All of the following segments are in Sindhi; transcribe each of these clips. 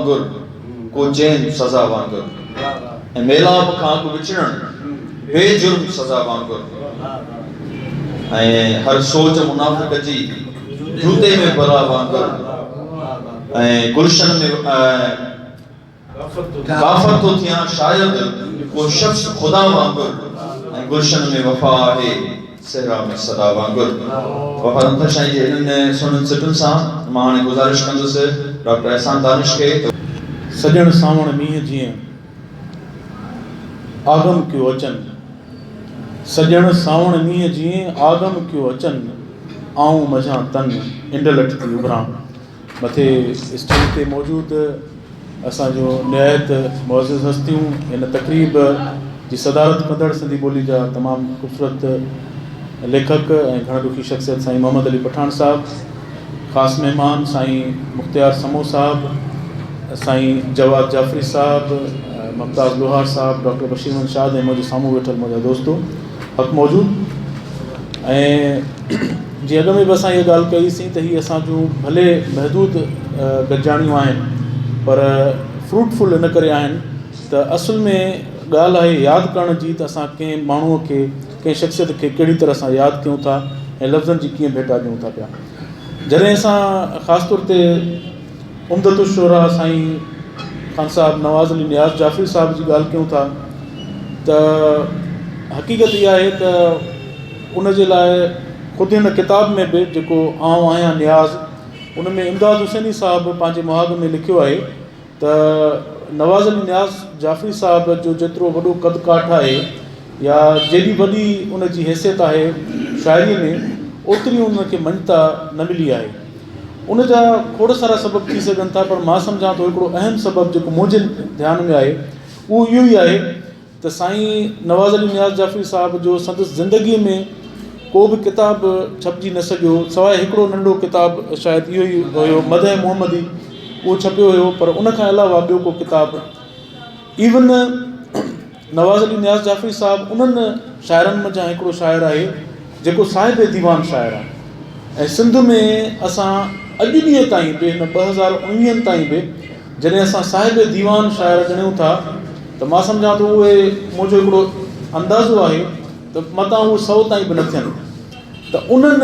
وانگر، ڪو چين سزا وانگر. ۽ ميلاپ کان اڳ وڇڙڻ بي جرم سزا وانگر. ۽ هر سوچ منافق جي جوتي ۾ بلا وانگر. ۽ گلشن ۾ ڪافر ٿو ٿيان شايد ڪو شخص خدا وانگر. ۽ گلشن ۾ وفا آهي. صحرا ۾ صدا وانگر. وفا نٿر سائين جي انهن سهڻن سٽن سان مان هاڻي گذارش ڪندس ڊاڪٽر احسان دانش کي ته. سڄڻ سانوڻ مينهن جيئن آگم ڪيو اچن. سڄڻ سانوڻ مينهن جيئن آگم ڪيو اچن. آئون منجهان تن انڊلٺ ٿي اڀران. مٿي اسٽيج تي موجود اسان جون نهايت معزز هستيون هن تقريب جي صدارت ڪندڙ سنڌي ٻولي جا تمام خوبصورت ليکڪ ۽ گهڻ رخي شخصيت سائين محمد علي پٺاڻ صاحب خاص مهمان سائين مختيار سمو صاحب سائين جواد جعفري صاحب ممتاز لوهار صاحب ڊاڪٽر بشير احمد شاد ۽ منهنجي سامهون ويٺل منهنجا دوستو حق موجود ۽ جيئن اڳ ۾ به اسان اها ڳالهه ڪئي سين ته هي اسان جون ڀلي محدود گڏجاڻيون آهن پر فروٽفل ان ڪري آهن ته اصل ۾ ڳالهه آهي ياد ڪرڻ جي ته اسان ڪنهن ماڻهوء کي ڪنهن شخصيت کي ڪهڙي طرح سان ياد ڪيون ٿا ۽ لفظن جي ڪيئن ڀيٽا ڏيون ٿا پيا جڏهن اسان خاص طور تي عمدة الشعراء سائين خان صاحب نواز علي نياز جعفري صاحب جي ڳالهه ڪيون ٿا ته حقيقت اها آهي ته ان جي لاء خود هن ڪتاب ۾ به جيڪو آئون آهيان نياز ان ۾ امداد حسيني صاحب پنهنجي مهاڳ ۾ لکيو آهي ته نواز علي نياز جعفري صاحب جو جيترو وڏو قد ڪاٺ آهي يا جيڏي وڏي ان جي حيثيت آهي شاعريء ۾ اوتري ان کي مڃتا نه ملي آهي. ان جا کوڙ سارا سبب ٿي سگهن ٿا پر مان سمجهان ٿو هڪڙو اهم سبب جيڪو منهنجي ڌيان ۾ آهي اهو اهو ئي آهي ته سائين نواز علي نياز جعفري صاحب جو سندس زندگيء ۾ ڪو به ڪتاب ڇپجي نه سگهيو سواء هڪڙو ننڍو ڪتاب شايد اهو ئي هيو مدح محمدي اهو ڇپيو هيو پر ان کان علاوه ٻيو ڪو ڪتاب ايون نواز علي نياز جعفري صاحب انهن شاعرن منجهان هڪڙو شاعر آهي جيڪو صاحب ديوان شاعر آهي ۽ سنڌ ۾ اسان اڄ ڏينهن تائين به هن 2019 تائين به جڏهن اسان صاحب ديوان شاعر ڳڻيون ٿا ته مان سمجهان ٿو اهي منهنجو هڪڙو اندازو آهي ته متان اهي سو تائين به نه ٿين ته انهن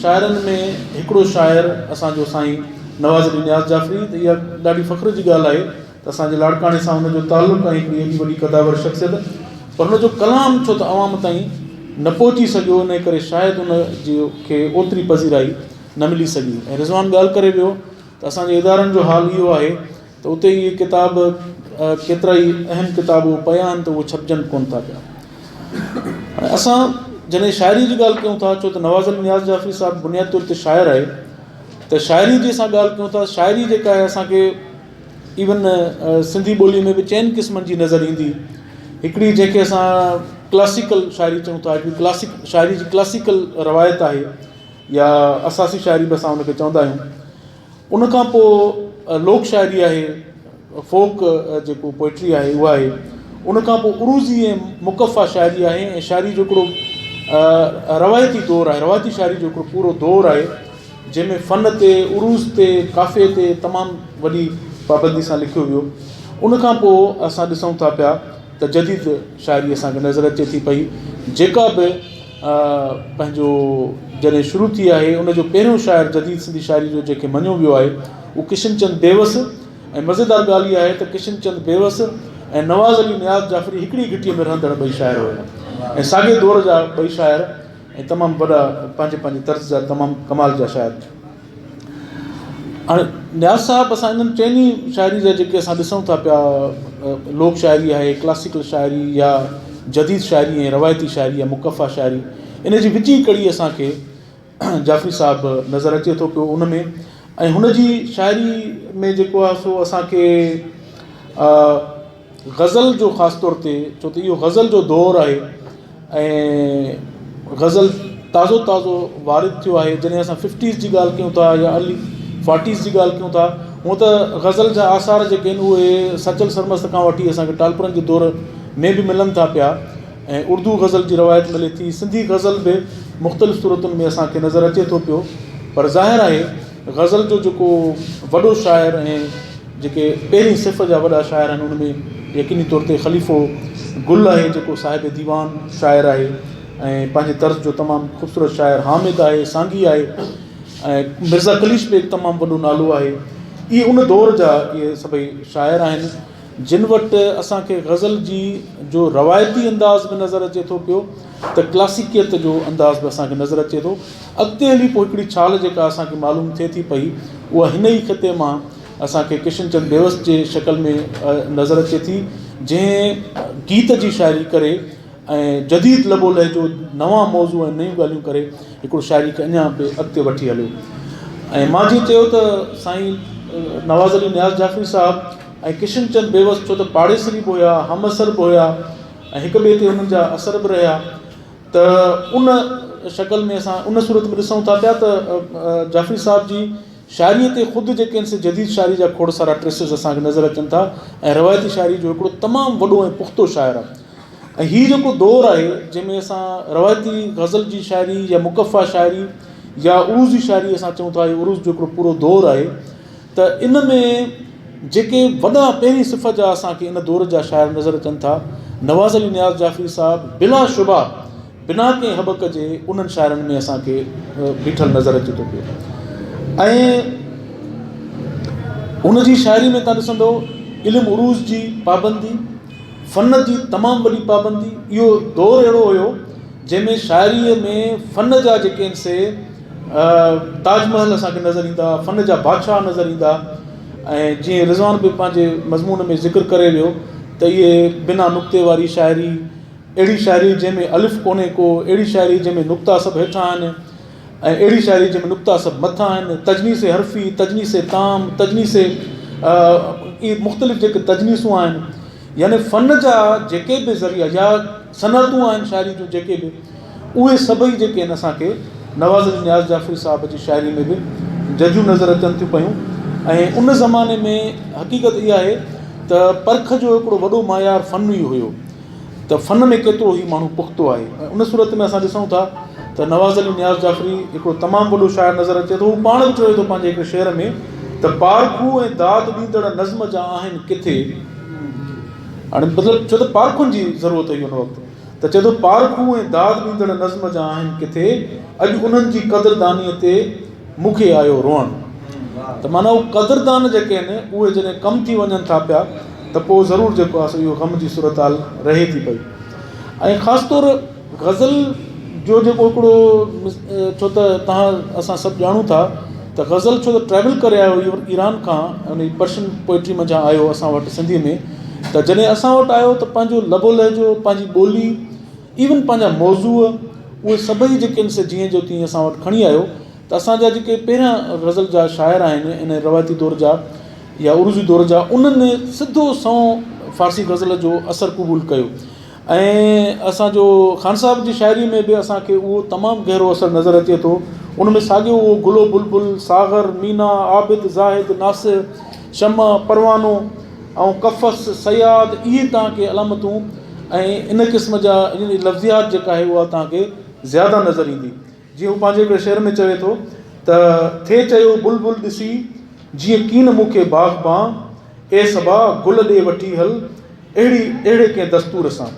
شاعرن ۾ هڪڙو شاعر اسان جو سائين نواز علي نياز جعفري ته اها ڏاڍي فخر جي ڳالهه آهي ته اسان جي لاڙڪاڻي سان هن جو تعلق ۽ هڪڙي ايڏي وڏي قداور شخصيت پر هن جو ڪلام ڇو ته عوام تائين نه پهچي سگهيو انهي ڪري شايد ان جي کي اوتري پذيرائي نه ملي سگهي ۽ رضوان ڳالهه ڪري ويو ته اسان جي ادارن جو حال اهو آهي ته اتي اهي ڪتاب ڪيترائي اهم ڪتاب اهي پيا آهن ته اهي ڇپجن ڪونه ٿا پيا هاڻي اسان جڏهن شاعري جي ڳالهه ڪيون ٿا ڇو ته نواز علي نياز جعفري صاحب بنيادي طور تي شاعر آهي ته شاعري جي اسان ڳالهه ڪيون ٿا شاعري جيڪا آهي اسان کي ايون سنڌي ٻولي ۾ به چئن قسمن جي نظر ايندي هڪڙي جنهن کي اسان ڪلاسيڪل شاعري چئون ٿا هڪڙي ڪلاسڪ شاعري جي ڪلاسيڪل روايت آهي يا اساسي شاعري به اسان ان کي چوندا آهيون ان کان پوء لوڪ شاعري آهي فوڪ جيڪو پوئٽري آهي اها آهي ان کان پوء عروضي ۽ مقفيٰ شاعري آهي ۽ شاعري جو هڪڙو روايتي دور آهي روايتي شاعري جو هڪڙو پورو دور آهي جنهن ۾ فن تي، عروض تي، قافيي تي تمام وڏي پابندي سان لکيو ويو. ان کان پوء اسان ڏسون ٿا پيا ته جديد شاعري اسان کي نظر اچي ٿي پئي، جيڪا به پنهنجو جڏهن شروع ٿي آهي، ان جو پهريون شاعر جديد سنڌي شاعري جو جنهن کي مڃيو ويو آهي، اهو ڪشن چند بيوس ۽ مزيدار ڳالهه اها آهي ته ڪشن چند بيوس ۽ نواز علي نياز جعفري هڪڙي گهٽيء ۾ رهندڙ ٻئي شاعر هيا ۽ ساڳئي دور جا ٻئي شاعر ۽ تمام وڏا پنهنجي پنهنجي طرز جا تمام ڪمال جا شاعر هاڻي نياز صاحب اسان انهن چئني شاعري جا جيڪي اسان ڏسون ٿا پيا لوڪ شاعري آهي ڪلاسيڪل شاعري يا جديد شاعري ۽ روايتي شاعري يا مقفيٰ شاعري ان جي وچين ڪڙي اسان کي جعفري صاحب نظر اچي ٿو پيو ان ۾ ۽ هن جي شاعري ۾ جيڪو آهي سو اسان کي غزل جو خاص طور تي ڇو ته اهو غزل جو دور آهي ۽ غزل تازو تازو وارد ٿيو آهي جڏهن اسان ففٽيز جي ڳالهه ڪيون ٿا يا ارلي فورٽيز جي ڳالهه ڪيون ٿا هونء ته غزل جا آثار جيڪي آهن اهي سچل سرمست کان وٺي اسان کي ٽالپرن جي دور ۾ به ملن ٿا پيا ۽ اردو غزل جي روايت ملي ٿي سنڌي غزل به مختلف صورتن ۾ اسان کي نظر اچي ٿو پيو پر ظاهر آهي غزل جو جيڪو وڏو شاعر ۽ جيڪي پهرين صف جا وڏا شاعر آهن ان ۾ يقيني طور تي خليفو گل آهي جيڪو صاحب ديوان شاعر آهي ۽ پنهنجي طرز جو تمام خوبصورت شاعر حامد آهي سانگي آهي ۽ مرزا قليچ بيگ تمام وڏو نالو آهي اهي ان دور جا اهي سڀئي شاعر آهن جن وٽ اسان کي غزل جي جو روايتي انداز به نظر اچي ٿو پيو ته ڪلاسيڪيت جو انداز به اسان کي نظر اچي ٿو. اڳتي هلي پوء هڪڙي ڇال جيڪا اسان کي معلوم ٿئي ٿي پئي اها هن ئي خطي مان اسان کي ڪشن چند بيوس جي شڪل ۾ نظر اچي ٿي جنهن گيت جي شاعري ڪري ۽ جديد لب و لهجو نوان موضوع ۽ نيون ڳالهيون ڪري هڪڙو شاعري کي اڃا به اڳتي وٺي هليو ۽ مان جيئن چيو ته سائين نواز علي نياز جعفري صاحب ۽ ڪشن چند بيوس ڇو ته پاڙيسري به هيا همعصر به هيا ۽ هڪ ٻئي تي انهن جا اثر به رهيا ته ان شڪل ۾ اسان ان صورت ۾ ڏسون ٿا پيا ته جعفري صاحب جي شاعريء تي خود جيڪي آهن سي جديد شاعري جا کوڙ سارا ٽريسز اسان کي نظر اچن ٿا ۽ روايتي شاعري جو هڪڙو تمام وڏو ۽ پختو شاعر آهي ۽ هي جيڪو دور آهي جنهن ۾ اسان روايتي غزل جي شاعري يا مقفيٰ شاعري يا عروضي شاعري اسان چئون ٿا هي عروض جو هڪڙو پورو دور آهي ته ان ۾ جيڪي وڏا پهرين صف جا اسان کي ان دور جا شاعر نظر اچن ٿا نواز علي نياز جعفري صاحب بلا شبه بنا ڪنهن هٻڪ جي انهن شاعرن ۾ اسان کي بيٺل نظر اچي ٿو پيو ۽ ان جي شاعري ۾ تان ڏسندو علم عروض جي پابندي فن جي تمام وڏي پابندي اهو دور اهڙو هيو جنهن ۾ شاعريء ۾ فن جا جيڪي آهن سي تاج محل اسان کي نظر ايندا فن جا بادشاهه نظر ايندا ۽ جيئن رضوان به پنهنجي مضمون ۾ ذڪر ڪري ويو ته اهي بنا نقطي واري شاعري اهڙي شاعري جنهن ۾ الف ڪونهي ڪو اهڙي شاعري جنهن ۾ نقطا سڀ هيٺان آهن ۽ اهڙي شاعري جنهن ۾ نقطا سڀ مٿان آهن، تجنيس حرفي، تجنيس تام، تجنيس اهي مختلف جيڪي تجنيسون آهن يعني فن جا جيڪي به ذريعا يا صنعتون آهن شاعري جون جيڪي به اهي سڀئي جيڪي آهن اسان کي نواز علي نياز جعفري صاحب جي شاعري ۾ به ججهيون نظر اچن ٿيون پيون ۽ ان زماني ۾ حقيقت اها آهي ته پرک جو هڪڙو وڏو معيار فن ئي هيو. ته فن ۾ ڪيترو هي ماڻهو پختو آهي ۽ ان صورت ۾ اسان ڏسون ٿا ته نواز علي نياز جعفري هڪڙو تمام وڏو شاعر نظر اچي ٿو هو پاڻ به چوي ٿو پنهنجي هڪڙي شعر ۾ ته پارکو ۽ داد ڏيندڙ نظم جا آهن ڪٿي هاڻي مطلب ڇو ته پارکن جي ضرورت هئي ان وقت ته چئي ٿو پارکو ۽ داد ڏيندڙ نظم جا آهن ڪٿي اڄ انهن جي قدردانيء تي مون کي آيو روئڻ ته معنيٰ هو قدردان جيڪي آهن اهي جڏهن ڪم ٿي وڃن ٿا پيا ته پوء ضرور جيڪو آهي سو اهو غم جي صورتحال رهي ٿي پئي ۽ خاص طور غزل جو جيڪو هڪڙو ڇو ته تهان اسان سڀ ڄاڻون ٿا ته غزل ڇو ته ٽريول ڪري آيو ايران کان ان پرشن پوئٽري منجهان آيو اسان وٽ سنڌي ۾ ته جڏهن اسان وٽ آيو ته پنهنجو لب و لهجو پنهنجي ٻولي ايون پنهنجا موضوع اهي سڀئي جيڪي آهن سي جيئن جو تيئن اسان وٽ کڻي آيو ته اسان جا جيڪي پهريان غزل جا شاعر آهن ان روايتي دور جا يا عروضي دور جا انهن سڌو سنئون فارسي غزل جو اثر قبول ڪيو ۽ اسان جو خان صاحب جي شاعري ۾ به اسان کي اهو تمام گهرو اثر نظر اچي ٿو ان ۾ ساڳيو اهو گل و بلبل ساغر مينا عابد زاهد ناصح شمع پروانو ۽ قفس صياد اهي توهان کي علامتون ۽ ان قسم جا لفظيات جيڪا آهي اها توهان کي زياده نظر ايندي جيئن هو پنهنجي هڪڙي شعر ۾ چوي ٿو ته، ٿي چيو بلبل ڏسي، جيئن ڪين مون کي باغبان، اي صبا، گل ڏي وٺي هل، اهڙي اهڙي ڪنهن دستور سان.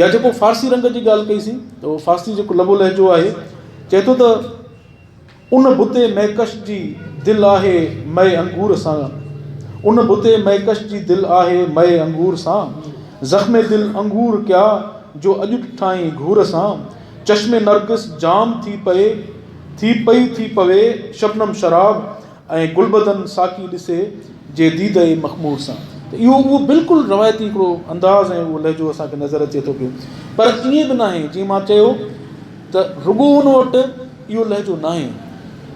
يا جيڪو فارسي رنگ جي ڳالهه ڪئي سين ته اهو فارسي جيڪو لب و لهجو آهي، چئي ٿو ته، ان بتي ميڪش جي دل آهي مئي انگور سان، ان بتي ميڪش جي دل آهي مئي انگور سان، زخم دل انگور ڪيا جو اڄ ڏٺائين گهور سان، چشم نرگس جام ٿي پئي، ٿي پئي ٿي پوي شبنم شراب ۽ گلبدن ساقي ڏسي جي ديده مخمور سان ته اهو اهو بلڪل روايتي هڪڙو انداز ۽ اهو لهجو اسان کي نظر اچي ٿو پيو پر ائين به ناهي جيئن مان چيو ته رڳو ان وٽ اهو لهجو ناهي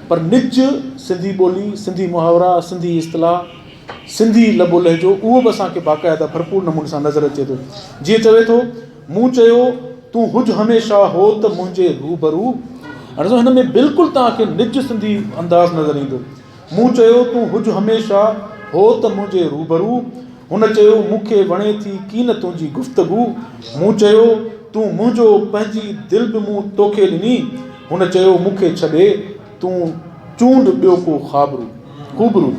پر نج سنڌي ٻولي سنڌي محاورا سنڌي اصطلاح سنڌي لب و لهجو اهو به اسان کي باقاعده ڀرپور نموني سان نظر اچي ٿو جيئن چوي ٿو مون چيو، تون هج هميشه هوت منهنجي روبرو. هاڻي ڏسو هن ۾ بلڪل توهان کي نج سنڌي انداز نظر ايندو. مون چيو، تون هج هميشه هوت منهنجي روبرو. هن چيو، مون کي وڻي ٿي ڪين تنهنجي گفتگو. مون چيو، تون منهنجو پنهنجي دل به مون توکي ڏني. هن چيو، مون کي ڇڏي تون چونڊ ٻيو ڪو خوابرو. خوبرو.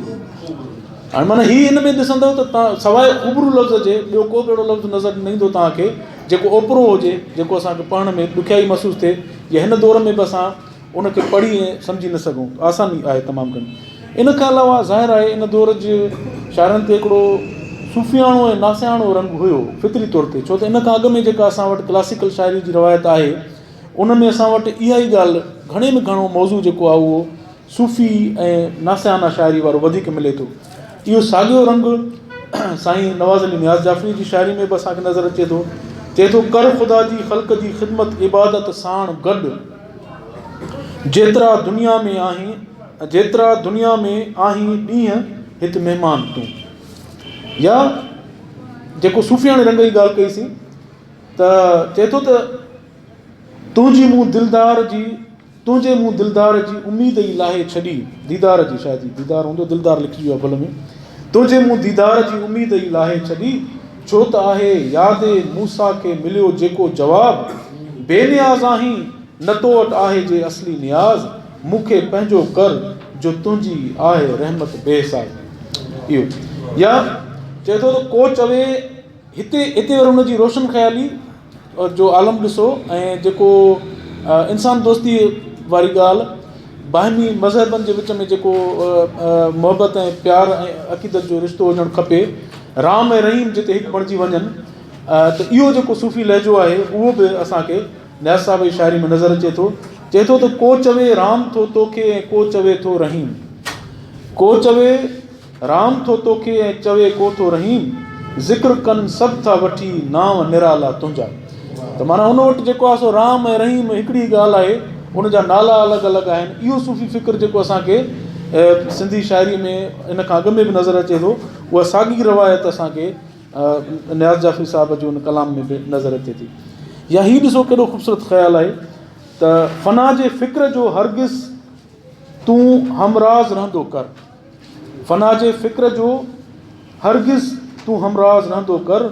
هاڻي معنيٰ هي ان ۾ ڏسندؤ ته توهان سواء خوبرو لفظ جي ٻيو ڪو به اهڙو لفظ نظر نه ايندو توهان کي جيڪو اوپرو هجي، جيڪو اسان کي پڙهڻ ۾ ڏکيائي محسوس ٿئي يا هن دور ۾ به اسان ان کي پڙهي ۽ سمجهي نه سگهون. آساني آهي تمام گهڻي. ان کان علاوه ظاهر آهي ان دور جي شاعرن تي هڪڙو صوفياڻو ۽ ناصحاڻو رنگ هيو فطري طور تي ڇو ته ان کان اڳ ۾ جيڪا اسان وٽ ڪلاسيڪل شاعري جي روايت آهي ان ۾ اسان وٽ اها ئي ڳالهه گهڻي ۾ گهڻو موضوع جيڪو آهي اهو صوفي ۽ ناصحانه شاعري وارو وڌيڪ ملي ٿو. اهو ساڳيو رنگ سائين نواز علي نياز جعفري جي شاعري ۾ به اسان کي نظر اچي ٿو. چئي ٿو، ڪر خدا جي خلق جي خدمت عبادت ساڻ گڏ، جيترا دنيا ۾ آهين جيترا دنيا ۾ آهين ڏينهن هت مهمان تون. يا جيڪو صوفياڻي رنگ جي ڳالهه ڪئي سين ته چئي ٿو ته تنهنجي مون دلدار جي تنهنجي مون دلدار جي اميد ئي لاهي ڇڏي، ديدار جي شايد هي ديدار هوندو دلدار لکجي ويو آهي ڀل ۾، تنهنجي مون ديدار جي اميد ئي لاهي ڇڏي، ڇو ته آهي ياد موسيٰ کي مليو جيڪو جواب، بي نياز آهين نه تو وٽ آهي جي اصلي نياز، مون کي پنهنجو ڪر جو تنهنجي آهي رحمت بي حساب. اهو يا چئي ٿو ته ڪو چوي هتي هتي وري هن جي روشن خيالي جو عالم ڏسو ۽ جيڪو انسان دوستي واري ڳالهه باهمي مذهبن جي وچ ۾ جيڪو محبت ۽ پيار ۽ عقيدت جو رشتو هجڻ کپي رام ۽ رحيم جتي هڪ بڻجي وڃن ته اهو جيڪو صوفي لهجو آهي اهو به اسانکي نياز صاحب جي شاعري ۾ نظر اچي ٿو چئي ٿو ته ڪو چوي رام ٿو توکي ۽ ڪو چوي ٿو رحيم ڪو چوي رام ٿو توکي ۽ چوي ڪو ٿو رحيم، ذڪر ڪن سڀ ٿا وٺي نانء نرالا تنهنجا. ته معنيٰ ان وٽ جيڪو آهي سو رام ۽ رحيم هڪڙي ئي ڳالهه آهي، ان جا نالا الڳ الڳ آهن. اهو صوفي فڪر جيڪو اسان کي سنڌي شاعريء ۾ ان کان اڳ ۾ به نظر اچي ٿو، اها ساڳي روايت اسان کي نياز جعفري صاحب جي ان ڪلام ۾ به نظر اچي ٿي. يا هي ڏسو ڪيڏو خوبصورت خيال آهي ته فنا جي فڪر جو هرگز تون همراز رهندو ڪر. فنا جي فڪر جو هرگز تون همراز رهندو ڪر،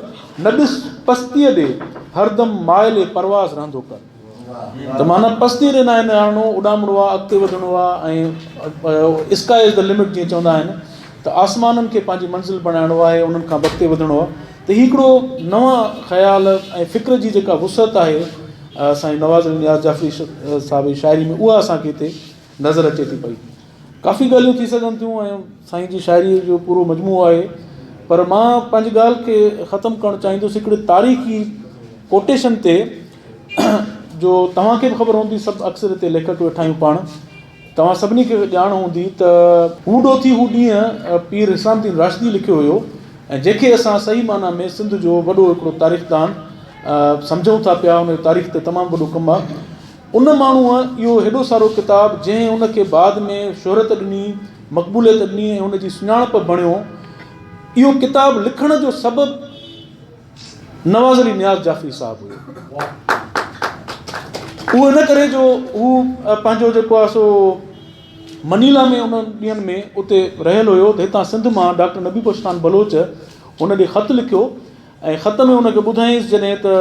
نه ڏس پستيء ڏي هردم مائل پرواز رهندو ڪر. ته معنيٰ پستيء ڏي ناهي نهارڻو، اڏامڻو آ، اڳتي وڌڻو آ ۽ اسڪائي از the limit جيئن چوندا آهن ته آسمانن کي پنهنجي منزل بڻائڻو آهي، انهن کان به اڳتي وڌڻو آ. ته هي هڪڙو نوان خيال ۽ فڪر جي جيڪا وسعت آهي سائين نواز علي نياز جعفري صاحب جي شاعري ۾ اها اسان کي هتي نظر اچي ٿي پئي. ڪافي ڳالهيون ٿي سگهن ٿيون ۽ سائين جي شاعريء جو پورو مجموعو آهي پر مان پنهنجي ڳالهه کي ختم ڪرڻ چاهيندس هڪڙي تاريخي ڪوٽيشن تي جو توهان کي به خبر هوندي سڀ اڪثر هتي ليکڪ ويٺا آهيون پاڻ توهان سڀني کي ڄاڻ هوندي ته هو ڏوٿي هو ڏينهن پير حسام الدين راشدي لکيو هيو ۽ جنهن کي اسان صحيح معنيٰ ۾ سنڌ جو وڏو هڪڙو تاريخدان سمجهون ٿا پيا ان جو تاريخ تي تمام وڏو ڪم آهي ان ماڻهوء اهو هيڏو سارو ڪتاب جنهن هن کي بعد ۾ شهرت ڏني، مقبوليت ڏني ۽ هن جي سڃاڻپ بڻيو، اهو ڪتاب لکڻ جو سبب نواز علي نياز جعفري صاحب هيو. اهو ان ڪري جو هو پنهنجو جيڪو آهي سو منيلا ۾ انهن ڏينهن ۾ اتي رهيل هيو ته هتان سنڌ مان ڊاڪٽر نبي بخش خان بلوچ هن ڏي خط لکيو ۽ خط ۾ ان کي ٻڌايائينس جڏهن ته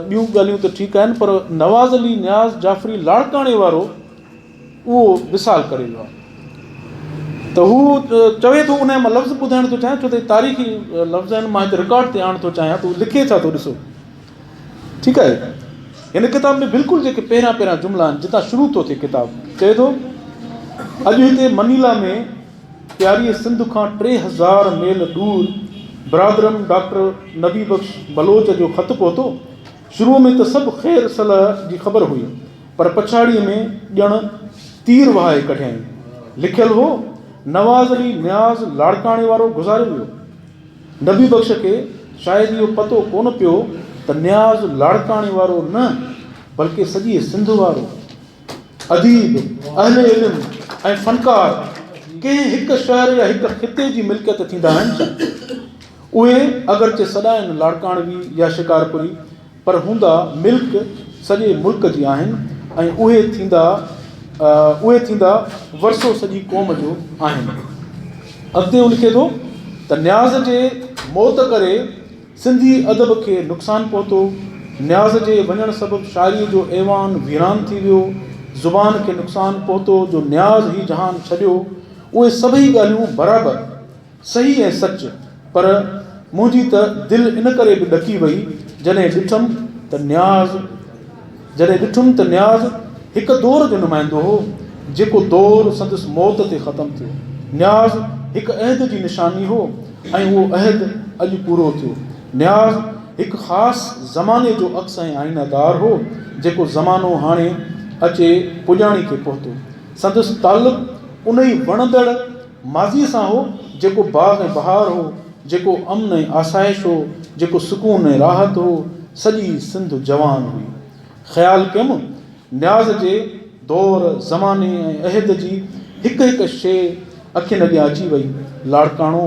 ٻيون ڳالهيون ته ٺيڪ آهن پر نواز علي نياز جعفري لاڙڪاڻي وارو اهو وصال ڪري ويو آهي ته هو چوي ٿو ان جا مان لفظ ٻڌائڻ ٿو چاهيان ڇو ته تاريخي لفظ آهن مان هتي رڪارڊ تي آڻڻ ٿو چاهيان ته هو لکي ڇا ٿو ڏسو ٺيڪ آهي هن ڪتاب ۾ بلڪل جيڪي پهريان پهريان جملا آهن جتان شروع ٿو ٿئي ڪتاب چوي ٿو اڄ هتي منيلا ۾ پياريء سنڌ کان 3000 ميل ڏور برادرم ڊاڪٽر نبي بخش بلوچ جو خط پهتو. شروع ۾ ته سڀ خير صلح جي خبر هئي، پر پڇاڙيء ۾ ڄڻ تير وهائي ڪڍيائين. لکيل هو، نواز علي نياز لاڙڪاڻي وارو گذاري ويو. نبي بخش کي شايد اهو پتو ڪونه پيو ته نياز لاڙڪاڻي وارو نه بلڪه سڄيء سنڌ وارو. اديب، اهل علم ۽ فنڪار ڪنهن هڪ شهر يا هڪ خطي جي ملڪيت ٿيندا آهن ڇا؟ اهي اگرچه سڏائن لاڙڪاڻوي يا شڪارپوري پر هوندا ملڪ سڄي ملڪ جي آهن ۽ اهي ٿيندا اهي ٿيندا ورثو سڄي قوم جو آهن. اڳتي هو لکي ٿو ته نياز جي موت ڪري سنڌي ادب کي نقصان پهتو، نياز جي وڃڻ سبب شاعريء جو ايوان ويران ٿي ويو، زبان کي نقصان پهتو جو نياز هي جهان ڇڏيو، اهي سڀئي ڳالهيون برابر. صحيح ۽ سچ، پر منهنجي ته دل ان ڪري به ڏڪي وئي، جڏهن ڏٺم ته نياز جڏهن ڏٺم ته نياز هڪ دور جو نمائندو هو، جيڪو دور سندس موت تي ختم ٿيو. نياز هڪ عهد جي نشاني هو ۽ اهو عهد اڄ پورو ٿيو. نياز هڪ خاص زماني جو عڪس ۽ آئينه دار هو، جيڪو زمانو هاڻي اچي پڄاڻي کي پهتو. سندس تعلق انهي وڻندڙ ماضيء سان هو، جيڪو باغ ۽ بهار هو، جيڪو امن ۽ آسائش هو، جيڪو سڪون ۽ راحت هو، سڄي سنڌ جوان هئي. خيال ڪيم، نياز جي دور، زماني ۽ عهد جي هڪ هڪ شيء اکين اڳيان اچي وئي. لاڙڪاڻو،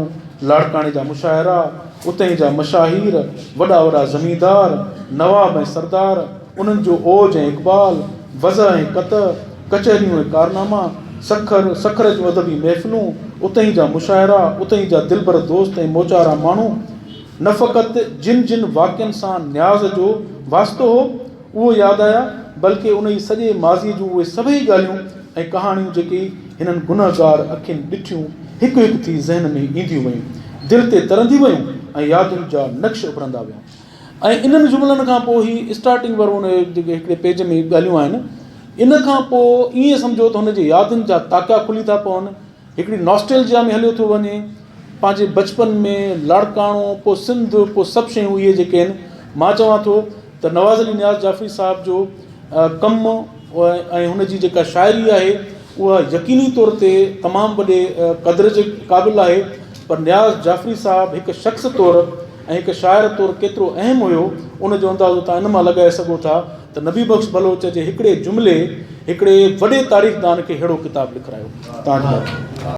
لاڙڪاڻي جا مشاعرا، اتهين جا مشاهير، وڏا وڏا زميندار، نواب ۽ سردار، انهن جو اوج ۽ اقبال، وضع ۽ قطع، ڪچهريون ۽ ڪارناما، سکر، سکر جون ادبي محفلون، اتهين جا مشاعرا، اتهين جا دلبر دوست ۽ موچارا ماڻهو، نه فقط جن جن واقعن سان نياز جو واسطو هو، اهو ياد آيا، بلڪه انهي سڄي ماضيء جون اهي سڀئي ڳالهيون ۽ ڪهاڻيون جيڪي هنن گنهگار اکين ڏٺيون، هڪ هڪ ٿي ذهن ۾ اينديون ويون، دل تي ترنديون ويون ۽ يادن جا نقش اڀرندا ويا. ۽ انهن جملن کان پوء هي اسٽارٽنگ وارو ان جيڪي هڪڙي پيج ۾ ڳالهيون آهن ان کان پوء ائين سمجهو ته هن جي يادن جا تاڪيا کلي ٿا پون هڪڙي ناسٽيلجيا ۾ هليو ٿو وڃي پنهنجي بچپن ۾ لاڙڪاڻو پوء سنڌ پوء سڀ شيون اهي جيڪي آهن مان چوان ٿو ته نواز علي نياز جعفري صاحب جو ڪم ۽ هن جي جيڪا شاعري آهي اها يقيني طور تي تمام وڏي قدر جي قابل آهي پر نياز جعفري صاحب هڪ شخص طور ۽ هڪ شاعر طور ڪيترو اهم هيو، ان جو اندازو توهان ان مان لڳائي سگهو ٿا ته نبي بخش بلوچ جي هڪڙي جملي هڪڙي وڏي تاريخدان کي ههڙو ڪتاب لکرايو. توهان جي مهرباني.